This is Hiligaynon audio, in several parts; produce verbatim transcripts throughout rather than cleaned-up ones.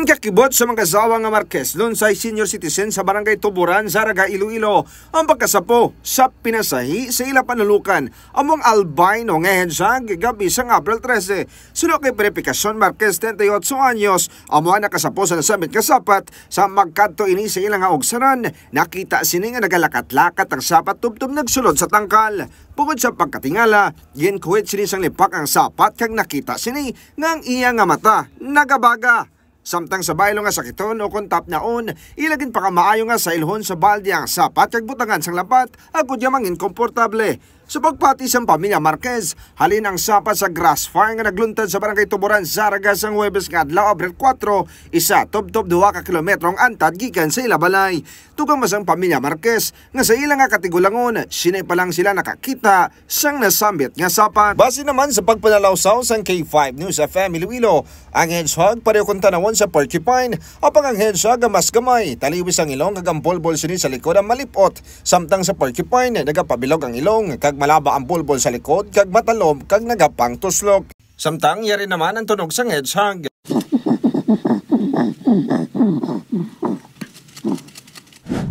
Kakibot sa mag-asawa nga Marquez Lunsay, senior citizen sa Barangay Tuburan, Zarraga, Iloilo, ang pagkasapo sa pinasahi sa ila panulukan amo ang albino nga hedgehog gabi sang April trese. Suno kay Verificacion Marquez, treinta y ocho anyos, amo ang nakasapo sa nasambit nga sapat. Sa magkadto ini sa ila nga ugsaran, nakita sini nga nagalakat-lakat ang sapat tubtob nagsulod sa tangkal. Bukod sa pagkatingala, ginkuhit sini sang lipak ang sapat kag nakita sini nga ang iya nga mata nagabaga. Samtang sa baylo nga sakiton o kon tapnaon, ila ginpakamaayo nga sailhon sa balde ang sapat kag butangan sang lapat agod nga mangin komportable. Sa pagpati sang pamilya Marquez, halin ang sapat sa grass fire nga nagluntad sa Barangay Tuburan, Zarraga sang Huwebes nga adlaw, Abril kuwatro, isa tubtob duha ka kilometro ang antad gikan sa ila balay. Tugang man sang pamilya Marquez nga sa ila nga katigulangon, sinay pa lang sila nakakita sang nasambit nga sapat. Base naman sa pagpanalawsaw sang K five News F M Iloilo, ang hedgehog pareho kon tan-awon sa porcupine, apang ang hedgehog ang mas gamay, taliwis ang ilong kag ang bulbol sini sa likod ang malip-ot, samtang sa porcupine nagapabilog ang ilong kag malaba ang bulbol sa likod kag matalom kag nagapangtuslok. Samtang yari naman ang tunog sang hedgehog.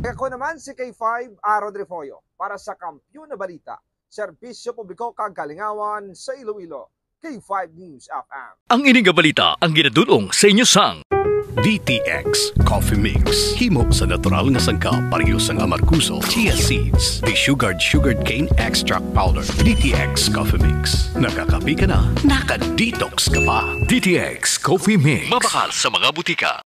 Ako naman si K five Aaron Refollo para sa Kampiyon na Balita, Serbisyo Publiko kag Kalingawan sa Iloilo, K five News F M. Ang ini nga balita ang ginadul-ong sa inyo sang D T X Coffee Mix. Himo sa natural nga sangkap, pareho sang amargoso, chia seeds, desugared sugarcane extract powder. D T X Coffee Mix. Nakakape ka na, naka-detox ka pa. D T X Coffee Mix. Mabakal sa mga butika.